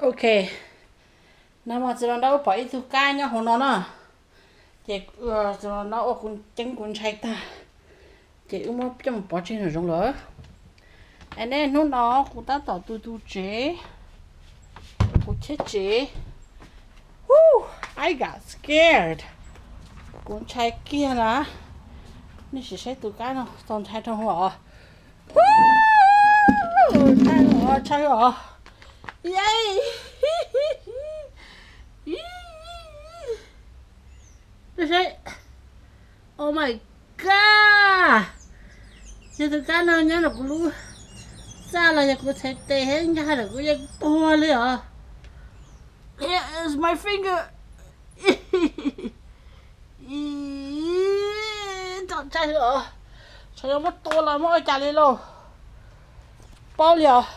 Ok, nag hmo txiv hluas nraug wb pom ib tug kab nyob hauv no na, ces txiv hluas nraug ua kuv ceeb kuv ntshai tag, ces wb muab coj mus pov tseg nram zoov lawm. Es nej, hnub no kuv tab tom tu tu tsev, kuv cheb tsev. Woo, I got scared. Kuv ntshai kiag na. Nej sim saib tus kab no txaus ntshai rau os. Ntshai os, ntshai os. Yay. Saib. Oh my god. Yog tus kab no nyob nram kuv lub txaj los yog kuv txhais tes thiab ncaj nram kuv yeej tuag li os. Here is my finger. Txaus ntshai os. Tsam yog muab tua los muab ua cas li lauj. Paub li os.